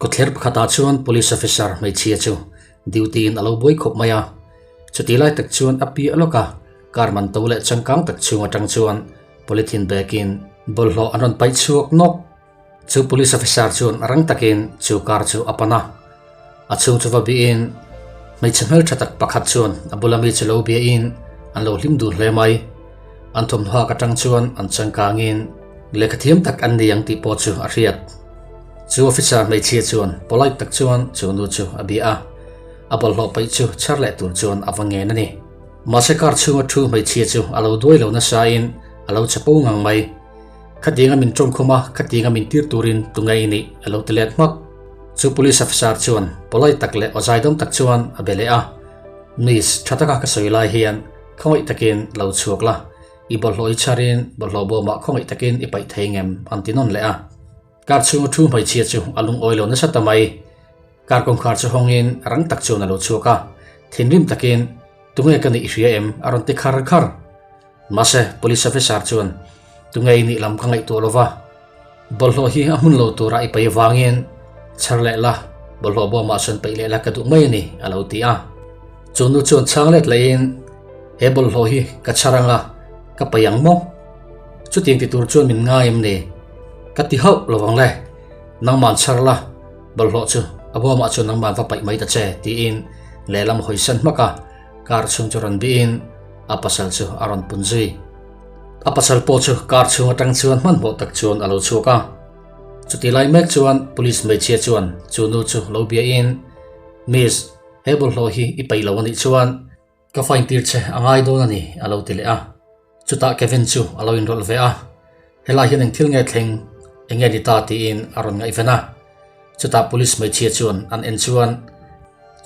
Kawtthler pakhatah chuan police officer hmeichhia chu duty in a lo buai khawp mai a. Chutih lai tak chuan a piah lawk a, car man to leh changkang tak chhung atang chuan polythene bag in bawlhhlawh an rawn paih chhuak nawk. Chu police officer chuan rang takin chu car chu a pan a, a chhung chu va bihin hmeichhe hmeltha tak pakhat chuan a bula mi chu lo biahin an lo hlim dun hle mai. An thawmhnaw hak atang chuan an changkangin lehkha thiam tak an ni ang tih pawh chu a hriat. Chu officer hmeichhia chuan polite tak chuan chu nu chu a bia a, a bawlhhlawh paih chu chhar leh tur chuan a va ngen a ni. Mahse car chhunga thu hmeichhia chu a lo duai lo nasain a lo che po ngang mai. Khatianga min tawngkhum a, khatianga min tir turin tu nge i nih? a lo ti let hmak. Chu police officer chuan polite tak leh awzaidawm tak chuan a be leh a, Miss, tha taka ka sawi lai hian khawngaih takin lo chhuak la, i bawlhhlawh i chharin bawlhhlawh bawmah khawngaih takin i paih thei ngem? an ti nawn leh a. Car chhunga thu hmeichhia chu a lungawi lo nasa ta mai. Car kawngkhar chu hawngin rang tak chuan a lo chhuak a, thinrim takin, Tunge ka nih i hria em? a rawn ti khar khar. Mahse, Police officer chuan, Tunge i nih lam ka ngaihtuah lo va, bawlhhlawh hi a hmun lo tura i paih avangin chhar leh la, bawlhhlawh bawmah sawn paih leh la ka duh mai a ni, a lo ti a. Chu nu chuan chhang let lehin, He bawlhhlawh hi ka chhar anga ka paih ang maw? Chutiang ti tur chuan min ngai em ni? Ka ti hauh lo vang le, nangman chhar la, bawlhhlawh chu a bawmah chuan nangman va paih mai ta che, tiin lehlam hawisan hmak a. Car chhung chu rawn bihin a pasal chu a rawn pun zui. A pasal pawh chu car chhung atang chuan hmanhmawh tak chuan a lo chhuak a. Chutih lai mek chuan police hmeichhia chuan chu nu chu lo biain, Miss, he bawlhhlawh hi i peih lo a nih chuan ka fine tir che a ngai dawn a ni a lo ti leh a. Chutah Kevin chu a lo inrawlh ve a, Helai hian eng thil nge thleng, eng nge ni ta tiin a rawn ngaihven a. Chutah police hmeichhia chuan an en chuan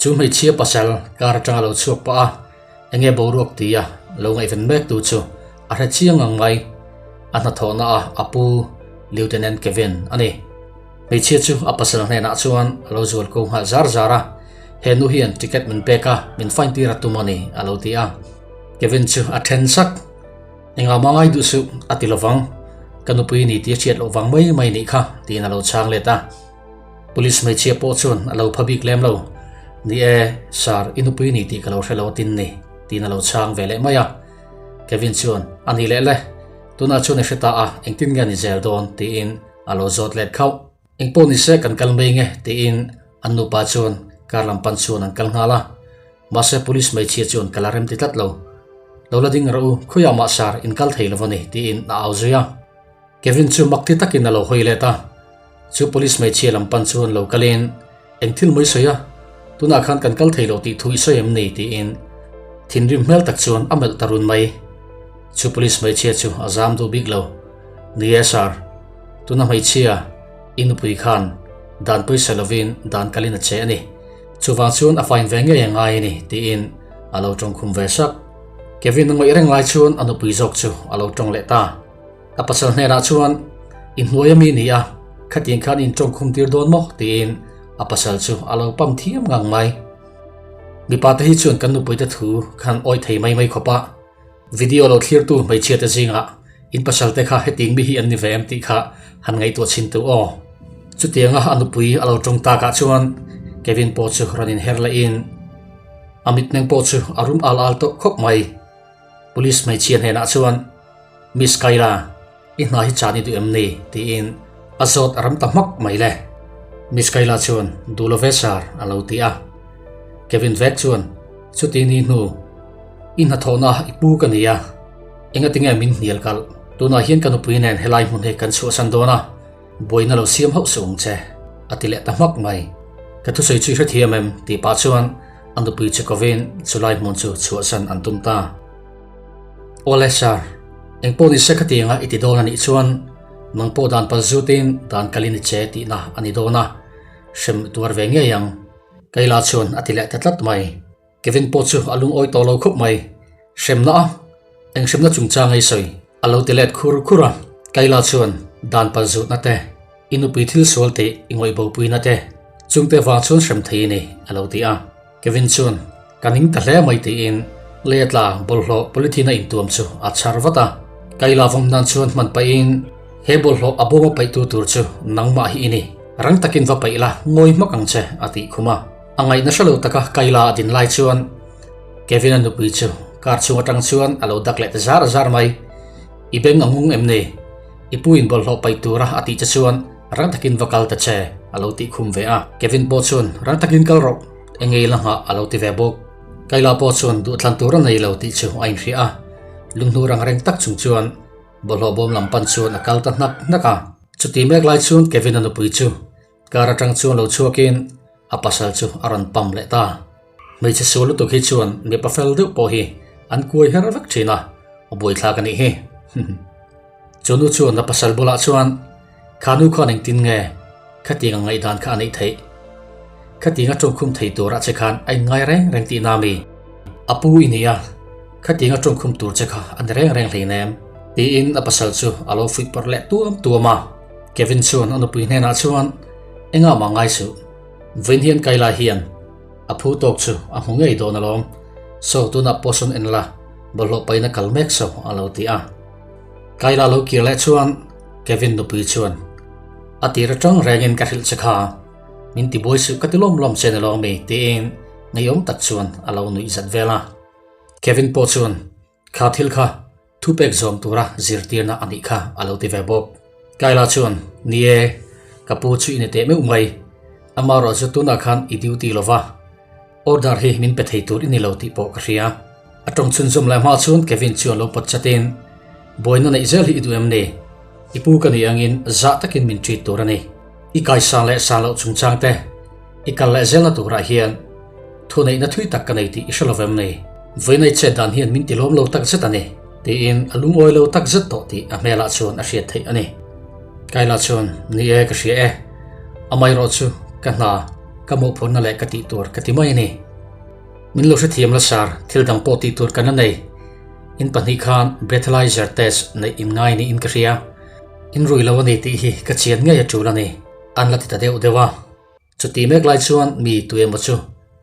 chu hmeichhia pasal car atanga lo chhuak pah a, eng nge boruak tia lo ngaihven mek tu chu a hre chiang ang mai. A hnathawhna a a pu Lieutenant Kevin a ni. Hmeichhia chu a pasal hnenah chuan a lo zual ko nghal zar zar a, He nu hian ticket min pek a, min fine tir a tum a ni a lo ti a. Kevin chu a then sak. Engah mah ngai duh suh, a ti lovang. Ka nupui ni tih a hriat loh vang mai mai nih kha, tiin a lo chhang let a. Police hmeichhia pawh chuan a lo pha bik lem lo. Ni e, Sir, i nupui ni tih ka lo hre lo atin ni, tiin a lo chhang ve leh mai a. Kevin chuan, A ni leh le, tunah chuan i hre ta a, engtin nge a ni zel dawn? tiin a lo zawt let khauh. Engpawh ni se kan kal mai nge, tiin an nupa chuan car lam pan chuan an kal nghal a. Mahse police hmeichhia chuan ka la rem ti tlat lo. Lo la ding rawh u, khawiah mah sar in kal thei lo a ni, tiin a au zui a. Kevin chu mak ti takin a lo hawi let a. Chu police hmeichhia lam pan chuan lo kalin, Eng thil maw i sawi a? Tunah khan kan kal thei lo tih thu i sawi em ni? tiin thinrim hmel tak chuan a melh ta run mai. Chu police hmeichhia chu a zam duh bik lo. Ni e sir, tuna hmeichhia i nupui khan dan pawisa lovin dan kalin a che a ni. Chuvang chuan a fine ve ngei a ngai a ni, tiin a lo tawng khum ve sak. Kevin a ngawih reng lai chuan a nupui zawk chu a lo tawng leh ta. A pasal hnenah chuan, I hnuai ami ni a, khatiang khan in tawng khum tir dawn maw? tiin a pasal chu a lo pam thiam ngang mai. Mipa te hi chuan kan nupui te thu khan awih thei mai mai khawp a, video lo thlirtu hmeichhia te zingah in pasal te kha hetiang mi hi an ni ve em tih kha han ngaihtuah chhin tu aw. Chutianga a nupui a lo tawng takah chuan Kevin pawh chu rawn inher lehin a mitmeng pawh chu a rum al al tawh khawp mai. Police hmeichhia hnenah chuan, Miss Kayla, i hna hi chan i duh em ni? tiin a zawt a ram ta hmak mai le. Miss Kayla chuan, Duh lo ve sir, a lo ti a. Kevin vek chuan, Chuti ni hnu, i hnathawhna i pu ka ni a, engatinge min hnial kalh? Tunah hian ka nupui nen helai hmun hi kan chhuahsan dawn a. Buaina lo siam hauh suh ang che, a ti leh ta hmak mai. Ka thusawi chu i hrethiam em? tih pah chuan a nupui che kovin chulai hmun chu chhuahsan an tum ta. Awle sir, engpawh ni se khatianga i ti dawn a nih chuan nang pawh dan pal zutin dan kalin i che tihna a ni dawn a, hrem tuar ve ngei ang, Kayla chuan a ti leh ta tlat mai. Kevin pawh chu a lungawi tawh lo khawp mai. Hremna a? Eng hremna chungchang ei sawi? A lo ti let khur khur a. Kayla chuan dan pal zutna te, i nupui thil sual tih i ngawih bopuina te, chungte vang chuan hrem thei i ni, a lo ti a. Kevin chuan, Ka ning ta hle mai tiin lei a tla bawlhhlawh polythene a intuam chu a chhar vat a. Kayla vawm nan chuan hman pahin, He bawlhhlawh a bawm a paihtu tur chu nangmah hi i ni. Rang takin va paih la, ngawi hmak ang che, a tih khum a. A ngaihna hre lo taka Kayla a din lai chuan Kevin-a nupui chu car chhung atang chuan a lo dak leh ta zar zar mai. I beng a ngung em ni? I pu in bawlhhlawh paih tura a tih che chuan rang takin va kal ta che, a lo tih khum ve a. Kevin pawh chuan rang takin kal rawh, engei la nghah a lo ti ve bawk. Kayla pawh chuan duhthlan tur a nei lo tih chu a inhria a, lunghnu rang reng tak chung chuan Bawlhhlawh bawm lam pan chuan a kal ta hnak hnak a. Chuti mek lai chuan Kevin-a nupui chu car atang chuan lo chhuakin a pasal chu a rawn pump leh ta. Hmeichhe sual lutuk hi chuan mipa fel deuh pawh hi an kuai her vek thin a, a buaithlak a nih hi. Chu nu chuan a pasal bulah chuan, Kha nu khan engtin nge khatiang a ngaihdan kha a neih theih? Khatiang a tawngkhum thei turah che khan a inngai reng reng tihna mi? A pu i nia, khatiang a tawngkhum tur che kha a ni reng reng hleinem, tiin a pasal chu a lo fuih pawrh leh tuam tuam a. Kevin chuan a nupui hnenah chuan, Engah mah ngai suh, vawiin hian Kayla hian a phu tawk chu a hmu ngei dawn alawm, saw tunah pawh sawn en la, bawlhhlawh pain a kal mek saw, a lo ti a. Kayla lo kir leh chuan Kevin nupui chuan, A tir atang rengin ka hrilh che kha, min ti buai suh ka ti lawm lawm che ni lawng mi, tiin ngeiawm tak chuan a lo nuih zat vel a. Kevin pawh chuan, Kha thil kha thupek zawm tura zirtirna a nih kha a lo ti ve bawk. Kayla chuan, Ni e, ka pu chu i ni teh meuh mai, amaherawh chu tunah khan i duty lo va, Order hi min pe thei tur i ni lo tih pawh ka hria. A tawng chhunzawm leh hma chuan Kevin chuan lo pawt chatin, Buaina neih zel hi i duh em ni? I pu ka nih angin zah takin min treat tur a ni. I kaisang leh sang loh chungchang te, i kal leh zelna turah hian thuneihna thui tak ka nei tih i hre lo vem ni? Vawiinai chet dan hian min tilawm lo tak zet a ni, tiin a lungawi lo tak zet tawh tih a hmelah chuan a hriat theih a ni. Kayla chuan, Ni e, ka hria e. Amaherawh chu ka hna. Ka mawhphurhna leh ka tih tur ka ti mai a ni. Min lo hrethiam la sir, thil dang pawh tih tur kan la nei. In pahnih khan breathalyzer test neih in ngai niin ka hria. In rui lo a ni tih hi ka chian ngei a tul a ni, an la ti ta deuh deuh a. Chuti mek lai chuan mi tu emaw chu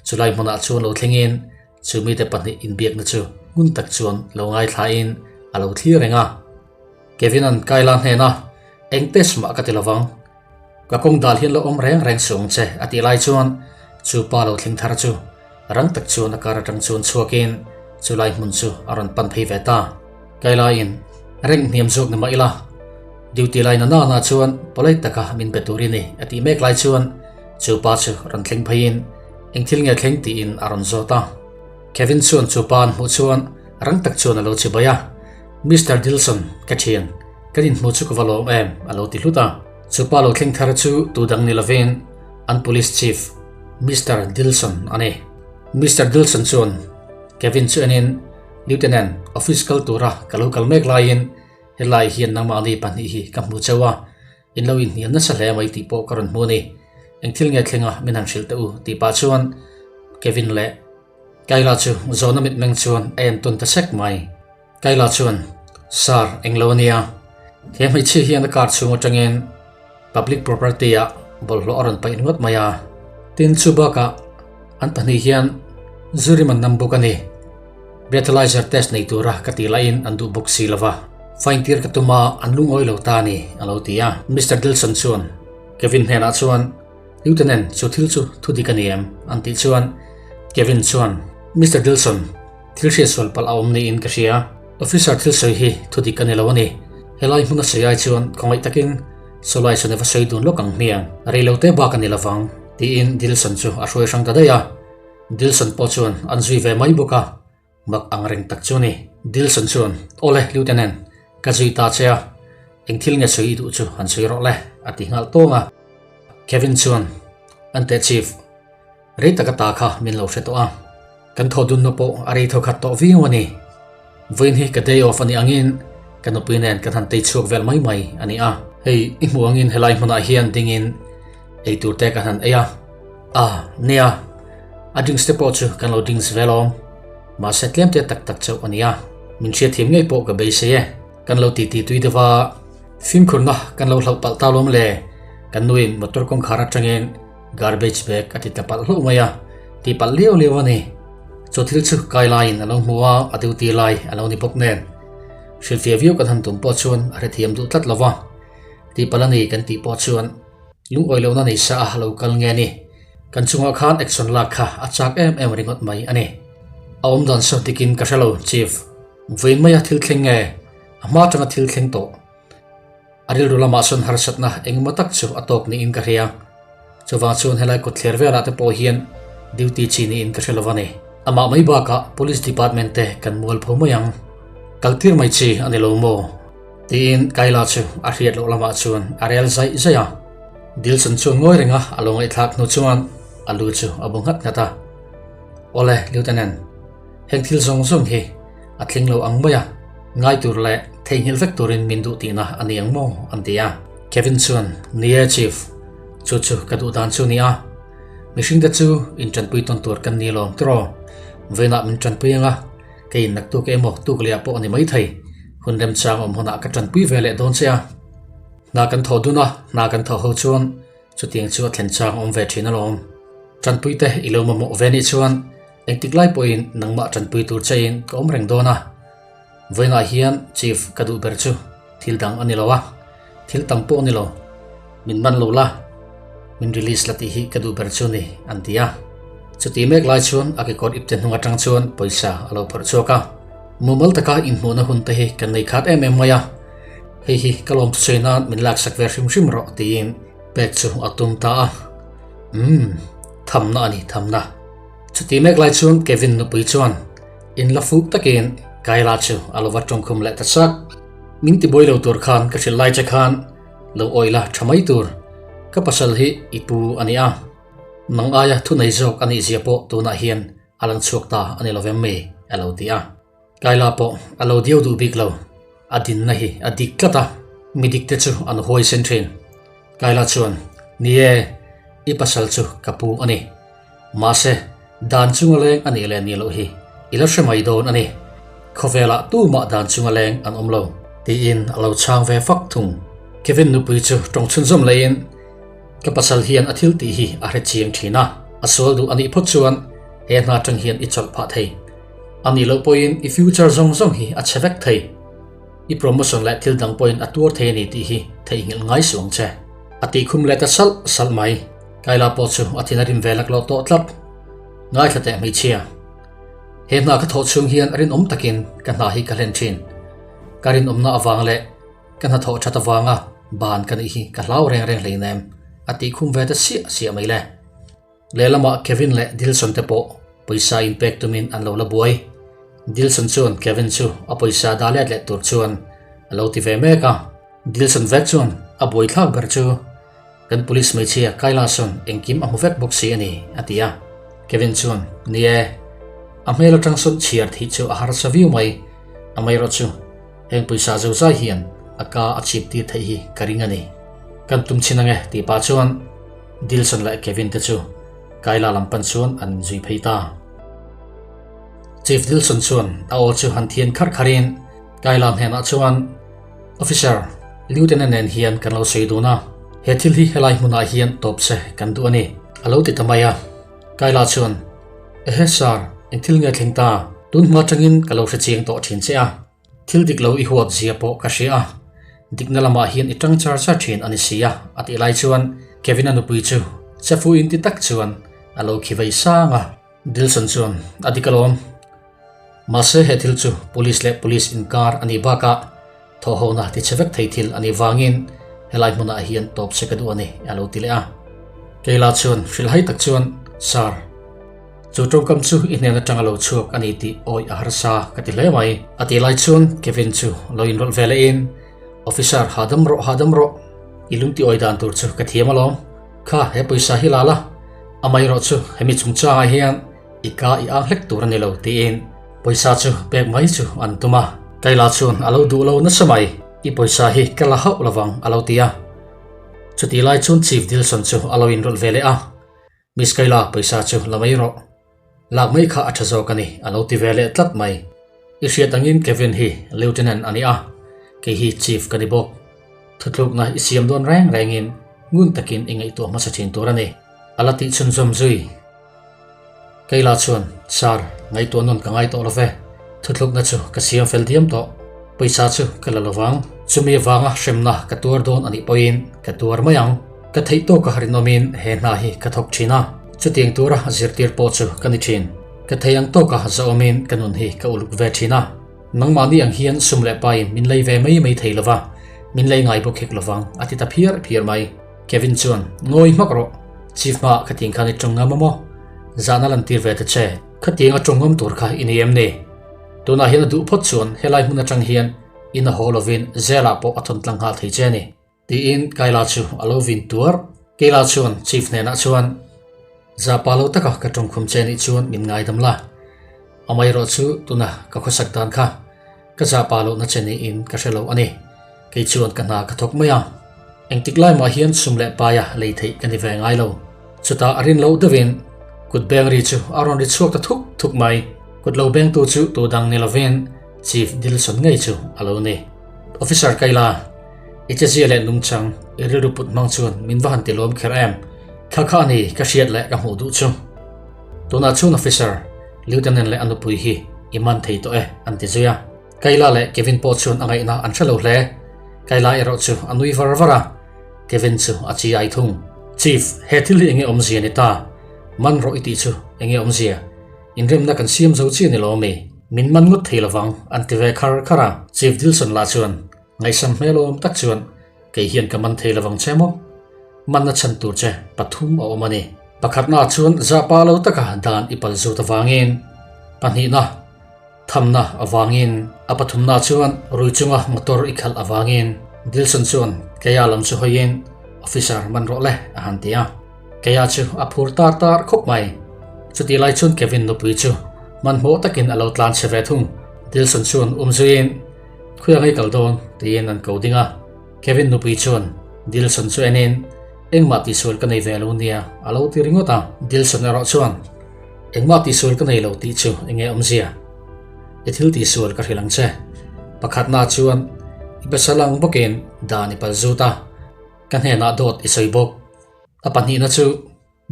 chulai hmunah chuan lo thlengin chu mite pahnih inbiakna chu ngun tak chuan lo ngaithlain a lo thlir reng a. Kevin-a'n Kayla hnena eng test mah ka ti lovang. Ka kawng dal hian lo awm reng reng suh ang che a tih lai chuan chu pa lo thleng thar chu rang tak chuan a kar atang chuan chhuakin chu lai hmun chu a rawn pan phei ve ta. Kailaiin rank hniam zawk ni mah ila duty lai na nana chuan polite taka min be tur i ni a tih mek lai chuan chu pa chu rawn thleng pheiin eng thil nge thleng tiin a rawn zawt a. Kevin chuan chu pa an hmuh chuan rang tak chuan a lo chibai a, Mister Dilson ka thian. Kan inhmu chu ka va lawm em? a lo ti hlut a. Chu pa lo thleng thar chu tu dang ni lovin an Police Chief Mister Dilson a ni. Mister Dilson chuan Kevin chu enin, Lieutenant, office kal tura ka lo kal mek laiin helai hian nangmahni pahnih hi ka hmu cheu a, in lo inhnial nasa hle mai tih pawh ka rawn hmu a ni. Eng thil nge thlenga min han hrilh teh u tih pah chuan Kevin leh Kayla chu zawhna mitmeng chuan a entawn ta sek mai. Kayla chuan, Sir, englo a nia. He hmeichhia hian a car chhung atangin public property ah bawlhhlawh a rawn paih ringawt mai a. Tin, chu bakah an pahnih hian zu rim an nam bawk a ni. Breathalyzer test nei tura ka tih laiin an duh bawk si lova. Fine tir ka tum a, an lungawi lo ta a ni, a lo ti a. Mister Dilson chuan Kevin hnenah chuan, Lieutenant, chu thil chu thu dik a ni em? an tih chuan Kevin chuan, Mister Dilson, Thil hriatsual palh a awm niin ka hria. Officer thil sawi hi thu dik a ni lo a ni. Helai hmun a sawi ai chuan khawngaih takin Sawlai sawn i va sawi dun lawk ang hmiang. Rei lo te bak a ni lovang, tiin Dilson chu a hruai hrang ta daih a. Dilson pawh chuan an zui ve mai bawk a, mak ang reng tak chu a ni. Dilson chuan, Awle, Lieutenant, ka zui ta che a, eng thil nge sawi i duh chu han sawi rawh le, a ti nghal tawng a. Kevin chuan, Ante Chief, Rei taka ta kha min lo hre tawh a, kan thaw dunna pawh a rei thaw khat tawh viau a ni. Vawiin hi ka day off a nih angin ka nupui nen kan han tei chhuak vel mai mai a ni a. Hei i hmuh angin helai hmunah hian dingin ei tur te kan han ei a, ah nia, a drinks te pawh chu kan lo drinks vel awm, mahse tlem te tak tak chauh a ni a, min hriatthiam ngei pawh ka beisei e. Kan lo titi tui deuh a, fimkhurna kan lo hlauh palh ta lawm le, kan nuin motor kawngkhar atangin Garbage bag a ti ta palh hlauh mai a, ti palh liau liau a ni. Chu thil chu kai laiin a lo hmu a, a duty lai a lo ni bawk nen. Hrilhfiah viau kan han tum pawh chuan a hrethiam duh tlat lo va, ti palh a ni kan tih pawh chuan. Lungawi lohna nei sa a lo kal nge ni? Kan chungah khan action lak kha a chak em em ringawt mai a ni. A awm dan saw dikin ka hre lo, Chief. Vawiin maia thil thleng nge? A hma atanga thil thleng tawh. A rilru lamah sawn harsatna engemaw tak chu a tawk niin ka hria. Chuvang chuan helai kawtthler velah te pawh hian duty chi niin ka hre lo a ni. Amah mai bakah Police Department te kan mualpho mai ang. Kaltir mai chi a ni lo maw? Tiin Kayla chu a hriat loh lamah chuan a rel zaih zaih a. Dilson chuan ngawi reng a, a lo ngaihthlak hnu chuan a lu chu a bu nghat nghat a. Awle, Lieutenant, heng thil zawng zawng hi a tling lo ang mai a, ngai tur leh theihnghilh vek turin min duh tihna a ni ang maw? an ti a. Kevin chuan, Ni e, Chief, chu chu ka duh dan chu ni a. Mihringte chu intanpui tawn tur kan ni lawm tiraw? Vawiinah min tanpui ang a. Kei naktuk emaw tuk leh ah pawh a ni maithei. Hun remchang awm hunah ka tanpui ve leh dawn che a. Hna kan thawh dun a, hna kan thawh ho chuan chutiang chu a thlen chang awm ve thin alawm. Tanpui te i lo mamawh ve nih chuan engtik lai pawhin nangmah tanpui tur chein ka awm reng dawn a. Vawiinah hian Chief ka duh ber chu thil dang a ni lo a, thil tam pawh a ni lo. Min man lo la, min release la tih hi ka duh ber chu ni, an ti a. Chuti mek lai chuan a kekawr ipte hnung atang chuan pawisa a lo phawrh chhuak a. Mumal taka inhmuhna hun te hi kan nei khat em em mai a, hei hi ka lawm thusawi nan min laksak ve hrim hrim rawh tiin pek chu a tum ta a. Umm, thamna a ni, thamna. Chuti mek lai chuan Kevin nupui chuan in la fuk takin Kayla chu a lo va tawngkhum leh ta chak. Min tibuai lo tur khan ka hrilh lai che khan Lo awih la tha mai tur. Ka pasal hi i pu a ni a. Nang aia thu nei zawk a nih zia pawh tunah hian a lang chhuak ta a ni lo vem mai a lo ti a. Kaila pawh a lo diau duh bik lo. A dinna hi a dik tlat a, mi dik te chu an huaisen thin. Kaila chuan, Ni e, i pasal chu ka pu a ni. Mahse, dan chunga leng a nih leh nih loh hi i la hre mai dawn a ni. Khawvelah tumah dan chunga leng an awm lo. Tiin a lo chhang ve fak thung. Kevin nupui chu tawng chhunzawm leiin, Ka pasal hian a thil tih hi a hre chiang thin a, a sual duh a nih phawt chuan he hna tang hian i chawlh phah thei. A nih loh pawhin i future zawng zawng hi a chhe vek thei. I promotion leh thil dang pawhin a tuar thei a ni tih hi theihnghilh ngai suh ang che. A tihkhum leh ta salh salh mai. Kaila pawh chu a thin a rim ve laklawh tawh tlat. Ngaithla teh hmeichhia. He hna ka thawh chhung hian rinawm takin ka hna hi ka hlen thin. Ka rinawmna avang leh ka hnathawh that avanga ban ka nih hi ka hlau reng reng hleinem a tih khum ve ta siah siah mai le. Lehlamah Kevin leh Dilson te pawh pawisa inpek tumin an lo la buai. Dilson chuan Kevin chu a pawisa dah let leh tur chuan a lo ti ve mek a. Dilson vek chuan a buaithlak ber chu Kan police hmeichhia Kayla sawn engkim a hmu vek bawk si a ni, a ti a. Kevin chuan, Ni e, a hmel atang sawn chhiar thih chu a harsa viau mai, amaherawh chu heng pawisa zozai hian a ka a chhip tir theih hi ka ring a ni. Kan tum chhin ange tih pah chuan Dilson leh Kevin te chu Kayla lam pan chuan an inzui phei ta. Chief Dilson chuan a aw chu han thian kharh kharhin Kayla hnenah chuan, Officer, Lieutenant nen hian kan lo sawi dun a, he thil hi helai hmunah hian tawp se kan duh a ni, a lo ti ta mai a. Kayla chuan, Ehe sir, eng thil nge thleng ta? Tun hma atangin ka lo hre chiang tawh thin che a, thil dik lo i huat zia pawh ka hria a, dikna lamah hian i tang char char thin a ni si a, a tih lai chuan Kevin-a nupui chu chefu inti tak chuan a lo khi vei sang a. Dilson chuan, A dik alawm. Mahse he thil chu police leh police inkar a nih bakah thawhhona ti chhe vek thei thil a nih vangin helai hmunah hian tawp che ka duh a ni, a lo ti leh a. Keila chuan hrilhhai tak chuan, Sir, chu tawngkam chu i hnen atanga lo chhuak a ni tih awih a harsa ka ti hle mai, a tih lai chuan Kevin chu lo inrawlh ve lehin, Officer, hahdam rawh, hahdam rawh, i lungti awih dan tur chu ka thiam alawm. Kha, he pawisa hi la la, amaherawh chu hemi chungchangah hian I ka i ang hlek tur a ni lo tiin pawisa chu pek mai chu an tum a. Kayla chuan a lo duh lo nasa mai, I pawisa hi ka la hauh lovang a lo ti a. Chutih lai chuan Chief Dilson chu a lo inrawlh ve leh a, Miss Kayla pawisa chu la mai rawh. Lak mai kha a tha zawk a ni a lo ti ve leh tlat mai. I hriat angin Kevin hi Lieutenant a ni a, kei hi Chief ka ni bawk. Thutlukna i siam dawn reng rengin ngun takin i ngaihtuah hmasa thin tur a ni a la tih chhunzawm zui. Kayla chuan, Sir, ngaihtuah nawn ka ngai tawh lo ve. Thuthlukna chu ka siam fel diam tawh. Pawisa chu ka la lovang. Chumi avanga hremna ka tuar dawn a nih pawhin ka tuar mai ang. Ka theih tawka rinawmin he hna hi ka thawk thin a, chutiang tura zirtir pawh chu ka ni thin. Ka thei ang tawka zahawmin ka nun hi ka uluk ve thin a. Nangmahni ang hian sum leh pain min lei ve mai mai thei lova, min lei ngai bawk hek lovang, a ti ta phiar phiar mai. Kevin chuan, Ngawi hmak rawh, Chief hmaah khatiang khan i tawng ngam a maw? Zahna lantir ve ta che, khatiang a tawng ngam tur kha i ni em ni? Tunah hian a duh phawt chuan helai hmun atang hian in a haw lovin jail-ah pawh a thawn tlang nghal thei che a ni. Tiin Kayla chu a lo vin tuar. Kayla chuan Chief hnenah chuan, Zahpa lo taka ka tawngkhum che nih chuan min ngaidam la. Amaherawh chu tuna ka khawsak dan kha ka zahpa lohna che niin ka hre lo a ni. Kei chuan ka hna ka thawk mai a. Engtik lai mah hian sum leh paia lei theih ka ni ve ngai lo. Chutah a rin loh deuhin kut beng ri chu a rawn ri chhuak ta thuk thuk mai. Kut lo bengtu chu tu dang ni lovin Chief Dilson ngei chu a lo ni. Officer Kayla. I chezia leh nungchang, i rilru put hmang chuan min va han ti lawm kher em? Thla kha a ni ka hriat leh ka hmuh duh chu. Tunah chuan Officer, Lieutenant leh a nupui hi i man thei tawh e, an ti zui a. Kayla leh Kevin pawh chuan a ngaihna an hre lo hle. Kayla erawh chu a nui var var a, Kevin chu a chi ai thung. Chief, he thil hi enge awmzia ni ta? Man rawh i tih chu enge awmzia? Inremna kan siam zo chiah ni lo mi? Min man ngawt thei lovang, an ti ve khar khar a. Chief Dilson lah chuan Ngaihsam hmelawm tak chuan kei hian ka man thei lovang che maw? Manna chhan tur che pathum a awm a ni. Pakhatna chuan zahpa lo taka dan i pal zut avangin, pahnihna thamna avangin, a pathumna chuan rui chunga motor i khalh avangin. Dilson chuan Keia lam chu hawiin Officer man rawh le a han ti a. Keia chu a phur tar tar khawp mai. Chutih lai chuan Kevin nupui chu hmanhmawh takin a lo tlan chhe ve thung. Dilson chuan umzuiin Khuia ngei kal dawn? tiin an ko ding a. Kevin nupui chuan Dilson chu enin, Engmah tihsual ka nei ve lo nia, a lo ti ringawt a. Dilson erawh chuan, Engmah tihsual ka nei lo tih chu enge awmzia? I thil tihsual ka hrilh ang che. Pakhatna chuan i pasal ang bawkin dan i pal zut a, ka hnenah dawt i sawi bawk. A pahnihna chu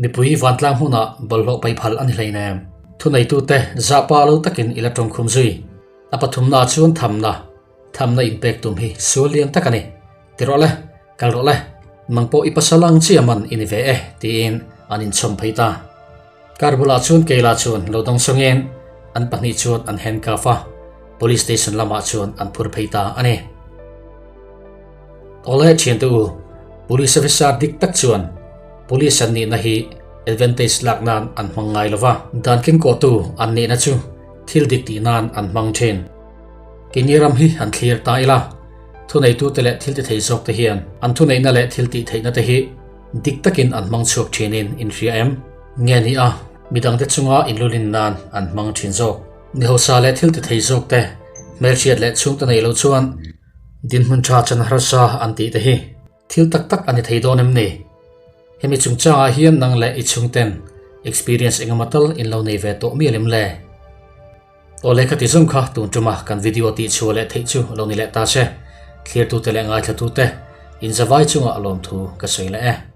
Mipui vantlang hmunah bawlhhlawh paih phal a ni hleinem. Thuneitute zahpa lo takin i la tawngkhum zui. A pathumnaah chuan thamna, thamna inpek tum hi sual lian tak a ni. Ti rawh le, kal rawh le, nang pawh i pasal ang chiah man i ni ve e, tiin an inchhawm phei ta. Car bulah chuan Kayla chuan lo dawng sawngin an pahnih chuan an handcuff a, police station lamah chuan an phur phei ta a ni. Awle thiante u, Police officer dik tak chuan Police an nihna hi advantage lak nan an hmang ngai lova, dan kengkawhtu an nihna chu thil dik tih nan an hmang thin. Keini ram hi an thlir ta ila, thuneitute leh thil ti thei zawk te hian an thuneihna leh thil tih theihna te hi dik takin an hmang chhuak thinin in hria em? Nge ni a, midangte chunga inlulin nan an hmang thin zawk. Mi hausa leh thil ti thei zawk te hmelhriat leh chhungte nei lo chuan Dinhmun tha chan harsa an tih te hi thil tak tak a ni thei dawn em ni? Hemi chungchangah hian nang leh i chhungten experience engemaw tal in lo nei ve tawh mial em le? Aw lehkha ti zawng kha tun tuma kan video tih chhuah leh theih chu lo ni leh ta se, thlirtute leh ngaithlatute inzavai chungah lawmthu ka sawi leh e.